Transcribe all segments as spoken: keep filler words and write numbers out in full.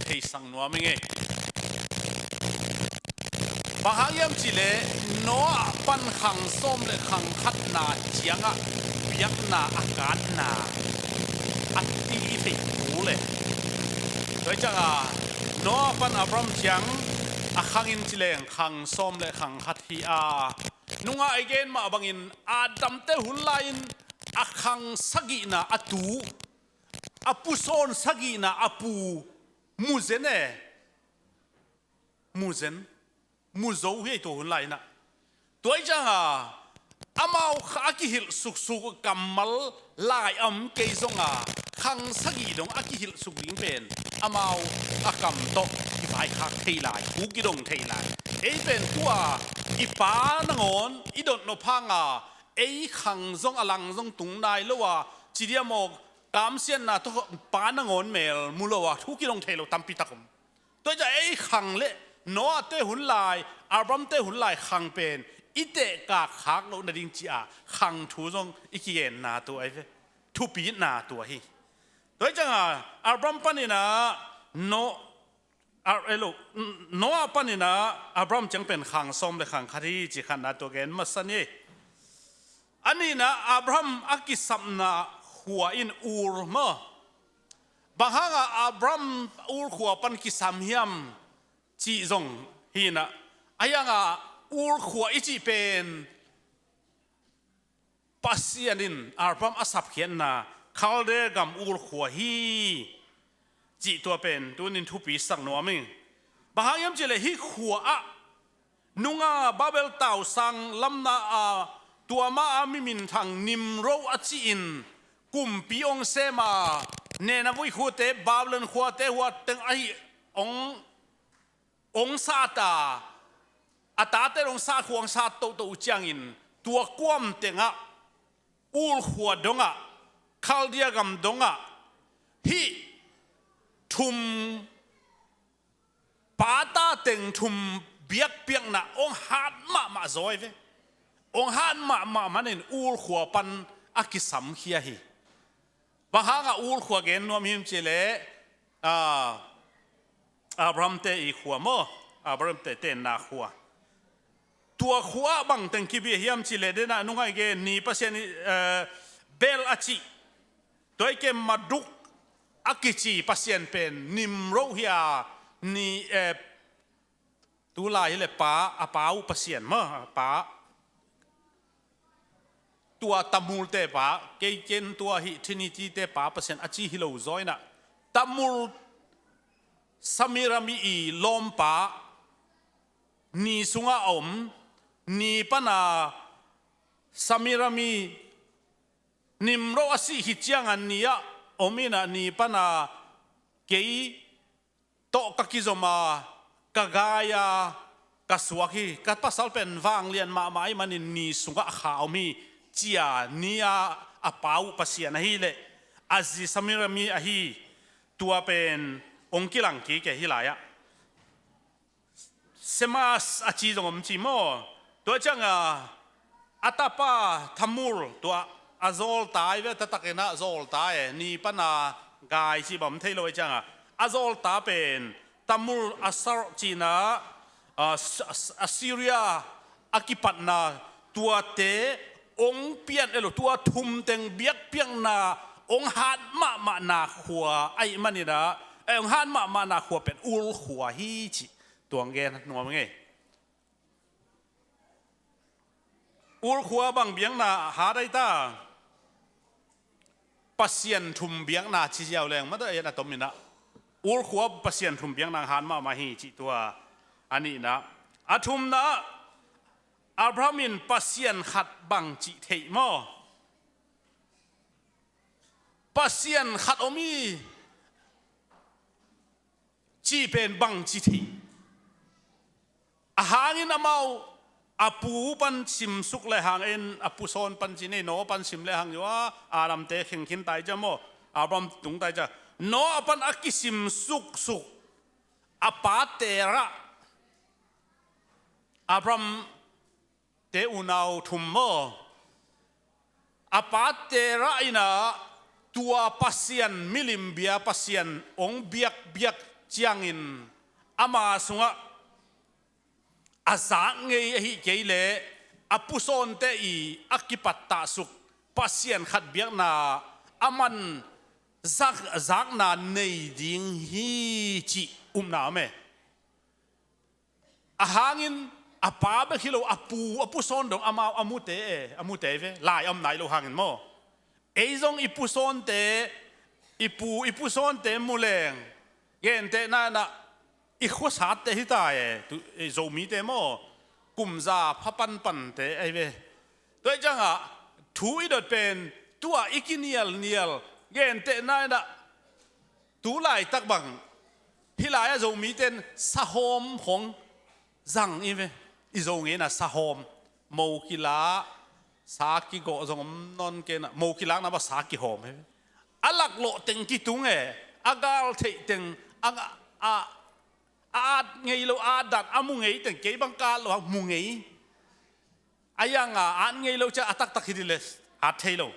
theisak nuam ing e. Bang hang hiam cihleh Noah pan khang sawm le khang khatna ciangah biakna a kanna a ti i theih thu le. Tua hi cianga Noah pan Abraham ciang a khang in cileng khang sawm le khang khat hi a, nungah i gen mah bangin Adam te hun lai-in a khang sagihna a tu, a pu sawn sagihna a pu mu zen e. Mu zen, mu zo hi ei tua hun lai-inah. Tua hi cianga amau kha a kihilh suksuk kammal lai a om kei zonga khang sagih dong a kihilh suk ding pen amau a kam tawh kivaikhak thei lai, thu kidong thei lai. Ei pen tua i pa nangawn i dotnop hanga ei khang zong a lang zong tung nai lo a, ci diam aw, kamsiatna tawh pa nangawn mel mu lo a thu kidong thei lo tampi tak om. Tua hi ciah ei khang le Noah te hun lai, Abraham te hun lai khang pen i tehkak khak loh nading ci-a khang thu zong i kigenna tua ahi ve. Thupitna tua hi. Tua hi cianga Abraham paninah No, Ar-, elo, Noah paninah Abraham ciang pen khang sawm le khang khat hi ci khatna tua gen masa ni. A nihna Abraham a kisapna khua in Ur maw? Bang hanga Abraham Ur khua pan kisam hiam cih zong hinah, a hianga Ur khua i cih pen Pasian in Abraham a sapkhiatna Khalde gam Ur khua hi cih tua pen tunin thupi sak nuam ing. Bang hang hiam cihleh hih khua ah nunga Babel tausang lamna a tua ma a mi minthang Nimro a ci-in kumpi ong sem a, Nineveh khuate, Babylon khuate hua teng ahi ong, ong sat a, a tate ong sat khua ong sat tohtoh uh ciangin tua kuam tengah Ur khua dongah, Khaldia gam dongah hih thum pata teng thum biakpiakna ong hat mahmah zaw ahi ve. Ong hat mahmah manin Ur khua pan a kisamkhia hi. Bang hanga Ur khua gen nuam him cihleh, a, Abraham te i khua maw, Abraham te tenna khua. Tua khua bang teng kibia hiam cihleh denah nungai gen ni pasian i, eh, Bel a cih. Tua i kem Marduk a kici pasian pen Nimro hi a, ni, eh, tulai hileh pa, a pa uh pasian maw, a pa. Tua Tamul te pa, kei ken tua hih Trinity te pa pasian a ci hi lo zaw inah. Tamul Samirami i lawmpa ni sungah a om, ni pana Samirami Nimro a sih khit cianga ni ah om inah ni pana kei tawh ka kizom a, ka gai a, ka suak hi. Ka pasal pen vanglian mahmah ahih manin ni sungah a kha om hi, ci-a ni a a pa uh pasian ahileh a zi Samirami ahi. Tua pen ong kilang kik e hih lai-ah. Semas a ci zong om ci maw? Tua cianga a tapa Tamul tua a zawlta ahi ve, taktakinah zawlta e, ni pana gai ci bang om thei lo ahi cianga a zawlta pen Tamul Asar cihna, a, As-, As-, Assyria a kipatna tuate ong pian elo, tua thum teng biakpiakna ong hat mahmahna khua ahih maninah, eh, ong hat mahmahna khua pen Ur khua hi cih tuang gen nuam ing e. Ur khua bang biakna hat ahi ta? Pasian thum biakna ci ziau leng mata en a tom inah Ur khua Pasian thum biakna hat mahmah hi cih tua a nihna. A thumna ah Abraham in Pasian khat bang cih theih maw? Pasian khat om hi cih pen bang ci theih? A hangin amau a pu pan simsuk le hangin a pu sawn pan ci nei, Noah pan sim le hang uh a, Adam te kheng khin tai cia maw, Abraham tung tai cia. Noah pan a kisim suksuk a pa Terah, Abraham te unau thum maw? A pa Terah inah tua Pasian, milim bia Pasian ong biakbiak ciangin ama sungah a zak ngei ahih kei leh a pusawnte i a kipat tahsuk Pasian khat biakna a man zak, zakna nei ding hi cih upna om e. A hangin a pa bek hi lo, a pu, a pusawn dong amau a mute e, a mute ve, lai a om nai lo hangin maw. Ei zong i pusawnte, i pu, i pusawnte mu leng, gentehna in ah i khuasatte hi ta e, tu, e, Zomite maw, kum za pha panpante ahi ve. Tua hi ciangah thu i dot pen, tua i kinialnial, gentehna in ah tu laitak bang, hih lai-ah Zomite in sahawm khong zang i ve. I Zo ngeina sahawm, mo kilak, sa kigawh zong om nawn kei in ah, mo kilakna bang sa kihawm hi ve. A laklawh teng kitung e, a gal theih teng, a, a, a at ngei lo, a at dan, a mu ngei teng, kei bang ka at lo, a mu ngei. A ianga at ngei lo ciang a taktak hi dih le, at thei lo.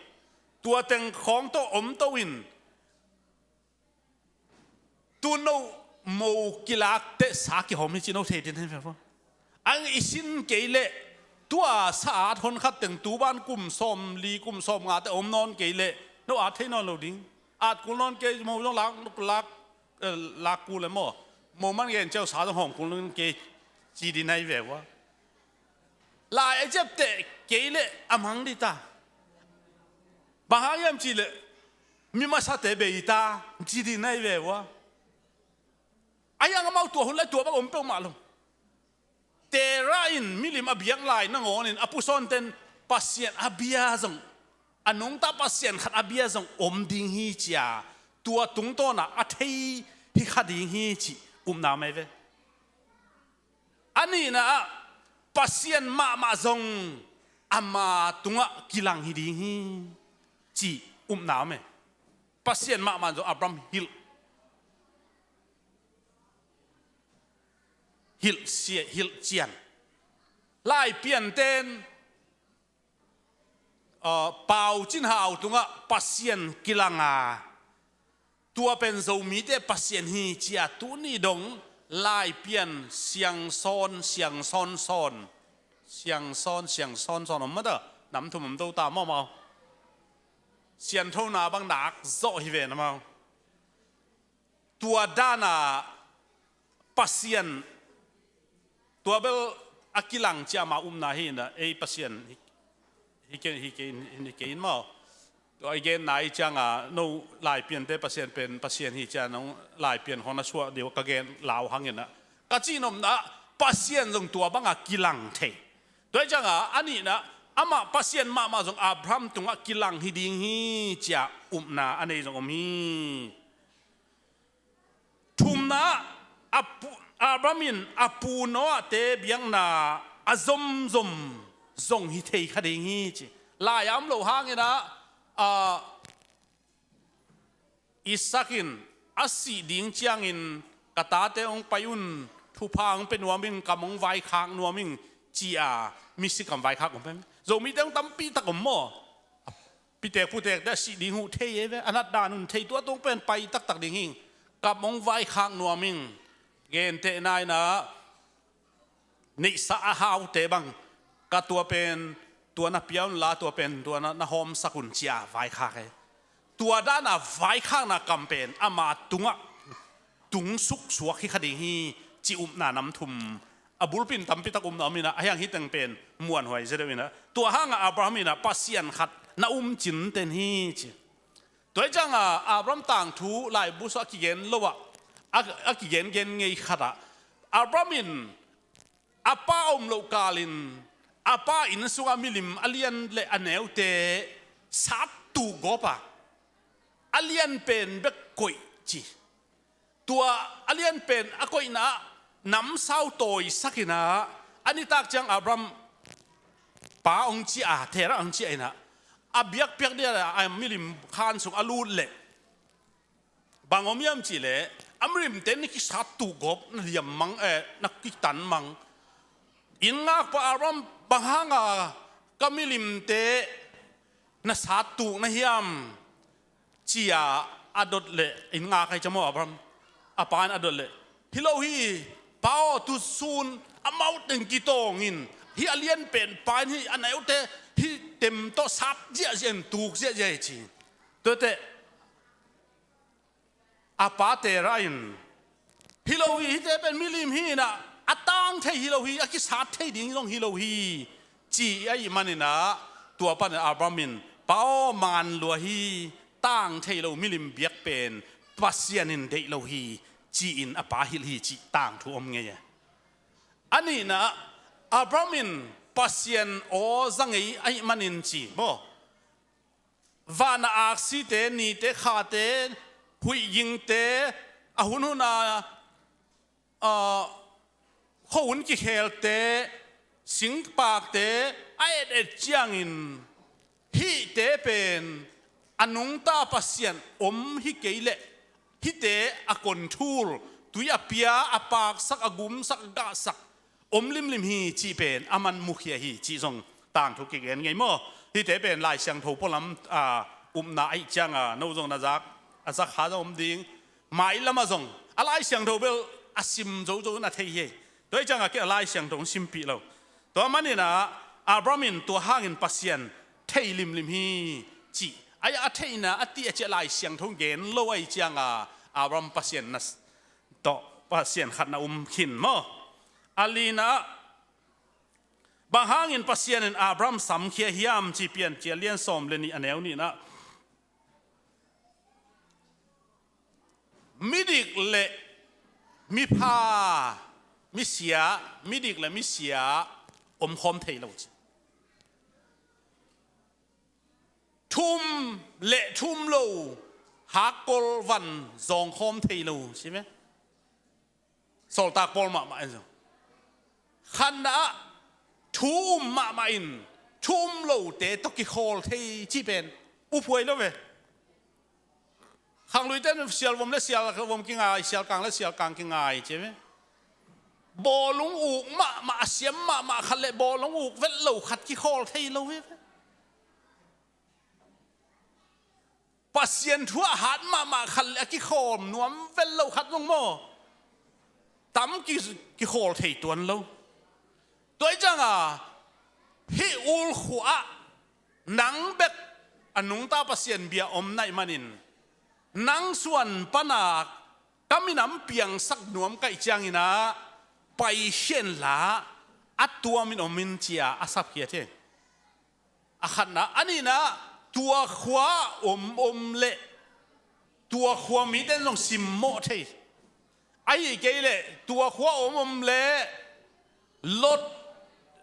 Tua teng khawng tawh om to in, tu no mo kilak teh sa kihawm hi ci no thei din hen fe fo. Ang i sin kei leh, tua sa at hon khat teng tu ban kum sawm li, kum sawm nga teh om nawn kei leh, no at thei nawn lo ding. At kul nawn kei, mo zong lak, lak, eh, lak kul le maw. Mo man gen ciau sa zong hawm kul nawn kei ci din ahi ve ua. Lai a ciapteh kei leh a mang dih ta. Bang hang hiam cih leh mi masate bei ta, ci dih nai ve ua. A hiang amau tua hun lai tua bang om peuhmah lo. Terah in milim a biak lai nangawnin a pusawnten Pasian a bia zong, a nungta Pasian khat a bia zong om ding hi cia, tua tungtawnah a thei hi kha ding hi cih upna mai ve. A nihna ah Pasian mahmah zong ama tungah kilang hi ding hi cih upna om e. Pasian mahmah zong Abraham hilh, hilh sia, hilh cian. Laipianten, uh, Pau Cin Hau tungah Pasian kilang a, tua pen Zomite Pasian hi cia tuni dong Laipian Siangsawn, Siangsawn Sawn, Siangsawn, Siangsawn Sawn om mata, nam thum om to ta mawmaw. Sianthona bang nak zawh hi ve na mau. Tua dana Pasian, tua bel a kilang cia ma upna hi na, ei Pasian hi, hi kei, hi kei, hi kei in maw. Tua i gen nai cianga, no Laipiante Pasian pen Pasian hi cia, no Laipian khong na suah deuh ka gen lau hangin ah, ka cihnopna Pasian zong tua banga kilang thei. Tua hi cianga, a nihna, amah Pasian mahmah zong Abraham tungah kilang hi ding hi cia upna a nei zong om hi. Thumna, a pu, Abraham in a pu Noah te biakna a zomzom zong hi thei kha ding hi ci. Lai a om lo hangin ah, a, Isak in a sih ding ciangin ka tate hong pai un, thupha hong pia nuam ing, kam hong vaikhak nuam ing, ci-a misi kam vaikhak om pen. Zomite hong tampi tak om maw? Pitek putekte a sih ding huh thei e ve, a nat dan un thei tua tung pen pai taktak ding hing, kam hong vaikhak nuam ing, gentehna in ah, neihsa a haute bang, ka tua pen, tua na pia un la, tua pen, tua na, na hawmsak un cia vaikhak e. Tua dana vaikhakna kam pen ama tungah tungsuk suak hi kha ding hi ci upna nam thum. A bulpin tampi tak upna om in ah, a hiang hi teng pen muanhuai zia deuh in ah. Tua hanga Abraham in ah Pasian khat na um cinten hi ci. Tua hi cianga Abraham tangthu laibu sua a kigen lo ah, a, a kigengen ngei khat ah, Abraham in a pa om loh kalin a pa inn sunga milim a lian le a neute sattuh gawp a, a lian pen bek koih ci. Tua a lian pen a koihna ah namsau tawisak in ah, a nitak ciang Abraham pa hong ciah a, Terah hong ciah in ah, a biakpiak dia a milim khan sung a lut leh, bang om hiam cih leh, a milimte na kisattuh gawp, na liam mang, eh, na kitan mang. Inn ngakpa Abraham, bang hanga ka milimte na sattuh na hiam, cia a dot leh inn ngak ahi cia maw Abraham. A pa in a dot leh, "Hi lo hi, pa aw, tu sun amau teng kitawng in, hih a lian pen pa in hih a neute hih tem tawh sap ziahziah in, tuk ziahziah hi," ci. Tuate a pa Terah in, "Hi lo hi, hihte pen milim hi inah, a tang thei hi lo hi, a kisat thei ding zong hi lo hi," ci ahih maninah, tua panin Abraham in, "Pa aw, man lua hi, tang thei lo milim biak pen Pasian in deih lo hi," ci-in a pa hilh hi cih tangthu om ngei e. A nihnah, Abraham in Pasian aw za ngei ahih manin ci maw, van a aksite, nite, khate, huihgingte, a hunhun a, a, khuahun kikhelte, singpakte a et et ciangin, hihte pen a nungta Pasian om hi kei leh, hihte a konthul, tui a pia, a paksak, a gumsak, a gahsak om limlim hi cih pen aman mukhia hi cih zong tangthu kigen ngei maw? Hihte pen Lai Siangtho pualam, a, upna ahih cianga no zong na zak, a zak kha zong om ding. Mailamah zong a Lai Siangtho bel a sim zozo in a thei hi. Tua ahih cianga kei a Lai Siangtho in simpih lo. Tua maninah Abraham in tua hangin Pasian thei limlim hi cih, a, a theihna a tih a ciah Lai Siangtho gen lo ahih cianga Abraham Pasian na tawh Pasian khatna um khin maw? A linah, bang hangin Pasian in Abraham samkhia hiam ci Piancil lian sawm le nih a neu nihnah, midik le mipha, misia, midik le misia omkhawm thei lo ci. Thum le thum lo hakkol van zawngkhawm thei lo ci ve. Sawltak Paul mahmah in zong, khatna ah thu um mahmah in thu um lote tawh kikhawl thei cih pen uphuai lo ve. Khangluite in sialvom le sialvom kingai, sialkang le sialkang kingai ci ve. Bawlung uk mahmah, a siam mahmah khat le bawlung uk vet lo khat kikhawl thei lo hi ve. Pasian thu a hat mahmah khat le a kikhawm nuam vet lo khat zong maw, tam ki, kikhawl thei tuan lo. Tua ahih cianga hih ulkhua ah nang bek a nungta Pasian bia om na hih manin, nang suan pana ka minam piangsak nuam ka hih cianginah paikhia inla, a tuamin om in ci-a a sapkhiat hi. A khatna, a nihna, tua khua om om leh tua khua mite in zong simmawh thei. Ahih kei leh tua khua om om leh Lot,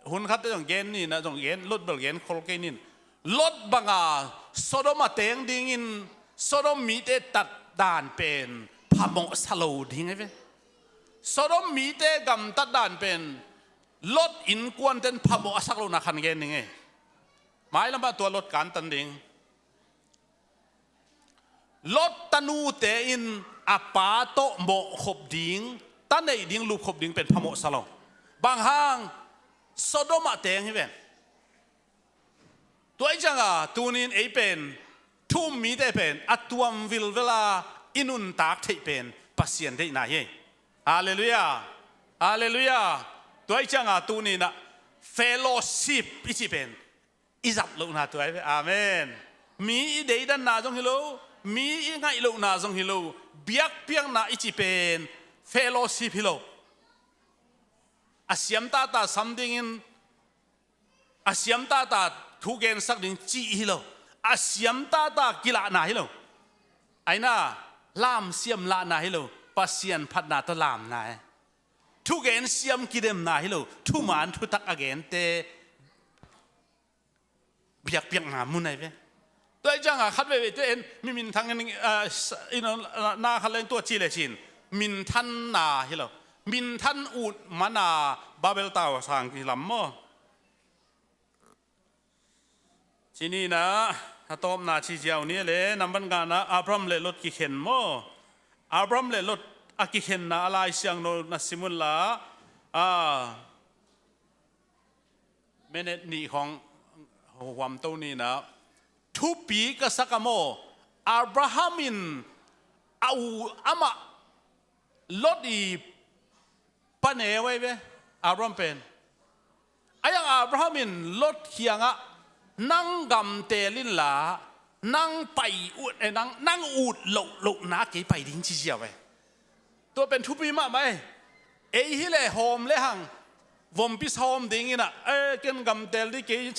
hun khatte zong gen ninah, zong gen, Lot bel gen khol kei nin. Lot banga Sodom a teng dingin Sodom mite tat dan pen phamawhsa lo ding hi ve. Sodom mite gamtat dan pen Lot innkuante in phamawh a sak lohna khan gen ding hi. Mailamah tua Lot kantan ding. Lot tanute in a pa tawh mawhkhop ding, ta neih ding, lupkhop ding pen phamawhsa lo. Bang hang? Sodom ah teng hi ven. Tua ahih cianga tunin ei pen thu um mite pen a tuam vilvela i nuntak theih pen Pasian deihna hi. Halleluiah. Halleluiah. Tua ahih cianga tuninah fellowship i cih pen i zat lohna tua hi ve. Amen. Mi i deidanna zong hi lo, mi i ngaih lohna zong hi lo, biakpiakna i cih pen fellowship hi lo. A siamtata sam dingin, a siamtata thu gensak ding cih hi lo. A siamtata kilahna hi lo. Aina, lamsiam lahna hi lo, Pasian phatna tawh lamna hi. Thugen siam kidemna hi lo, thuman thutak a gente biakpiakna mun ahi ve. Tua ahih cianga khat veivei te en mi minthang en, ah, s-, you know, na khat leng tua ci le cin. Minthanna hi lo. Minthan ut mana Babel tau sang kilam maw? Ci ninah, a tawpna ci ziau ni le, nambat ngana Abraham le Lot kikhen maw? Abraham le Lot a kikhenna a Lai Siangtho na sim unla, a, minute nih khawng huamto ninah, thupi ka sak a maw? Abraham in a u amah Lot i pa neu ahi ve, Abraham pen. Ahi zongin Abraham in Lot kiangah, nang gamtel inla, nang pai ut, eh, nang, nang ut loh lohna kei pai ding ci ziau ve. Tua pen thupi mahmah e. Ei hi leh hawm le hang, vompi sawm dingin ah, eh, ken gamtel ding, kei,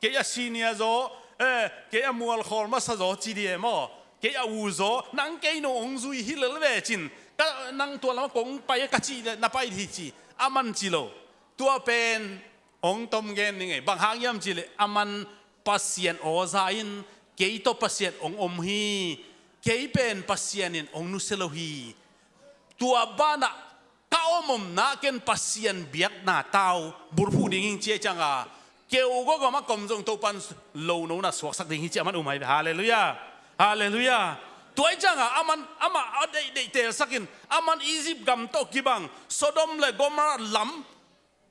kei a senior zaw, eh, kei a mualkhawl masa zaw ci ding e maw? Kei a u zaw, nang kei nu hong zui hi lel ve cin, ka, nang tua lamah kong pai ka cih leh na pai hi ci, aman ci lo. Tua pen hong tom gen ning e. Bang hang hiam cih leh aman Pasian aw za in, kei tawh Pasian hong om hi. Kei pen Pasian in hong nusia lo hi. Tua banah ka om omna ken Pasian biakna tau bulphuh ding hi ci ahih ciangin, keu gawgawm a kom zong Topan lo nona suaksak ding hi ci aman um ahi ve. Halleluiah. Halleluiah. Tua ahih ciangin aman, amah a deihdeih teelsak in, aman Egypt gam tawh kibang, Sodom le Gomorrah lam,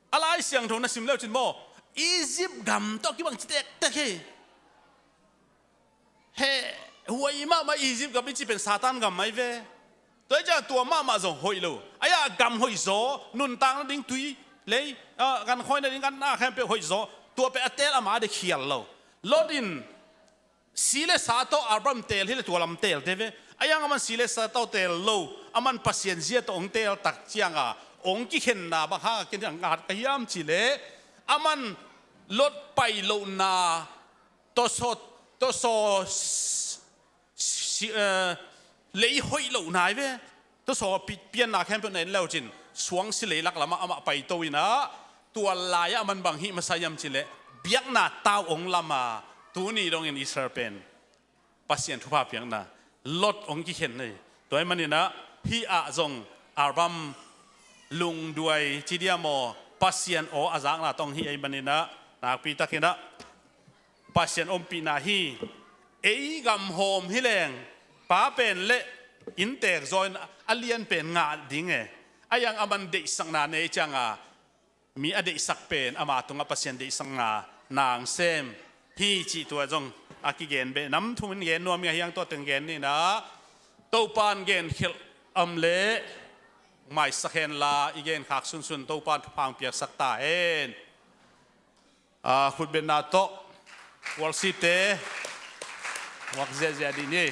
a Lai Siangtho na sim leucin maw, Egypt gam tawh kibang ci tektek hi. He, huai mahmah Egypt gam i cih pen Satan gam ahi ve. Tua ahih ciangin tua mahmah zong hoih lo. Ahi zongin gam hoih zaw, nuntakna ding tui lei, ah, gankhawina ding ganna khempeuh hoih zaw. Tua pen a teel, amah a deih khial lo. Lot in si le sa tawh Abraham teel hi leh tua lam teelte ve. Ahi zongin aman si le sa tawh teel lo. Aman Pasian zia tawh hong teel tak ciangin, hong kikhenna bang hangin ken a ngat ka hiam cih leh, aman Lot pai lohna, tawsaw, tawsaw si, eh, lei hoih lohna ahi ve. Tawsaw pi-, pianna khempeuh na en leucin, suangsi leilak lamah amah paito in ah, tua lai-ah aman bang hih masa hiam cih leh, biakna tau hong lam a, tuni dongin Israel pen Pasian thupha piakna Lot hong kikhen hi. Tua ahih manin ah, hih ah zong Abraham lungduai ci diam aw, Pasian aw a zakna tawh hong hih ahih manin ah, nakpi takin ah Pasian ompihna hi. Ei gam hawm hi leng, pa pen leh innteek zaw in a lian pen ngah ding e. Ahi zongin aman deihsakna nei ciangin, mi a deihsak pen ama tungah Pasian deihsakna na hong sem hi cih tua zong a kigen beh nam thum in gen nuam ing, ahi zongin tua teng gen ni in ah, Topan genkhelh om leh maisak hen la, i genkhak sunsun Topan thupha hong piaksak ta hen. Ah, khutbetna tawh worship-te muak ziahziah dih ni.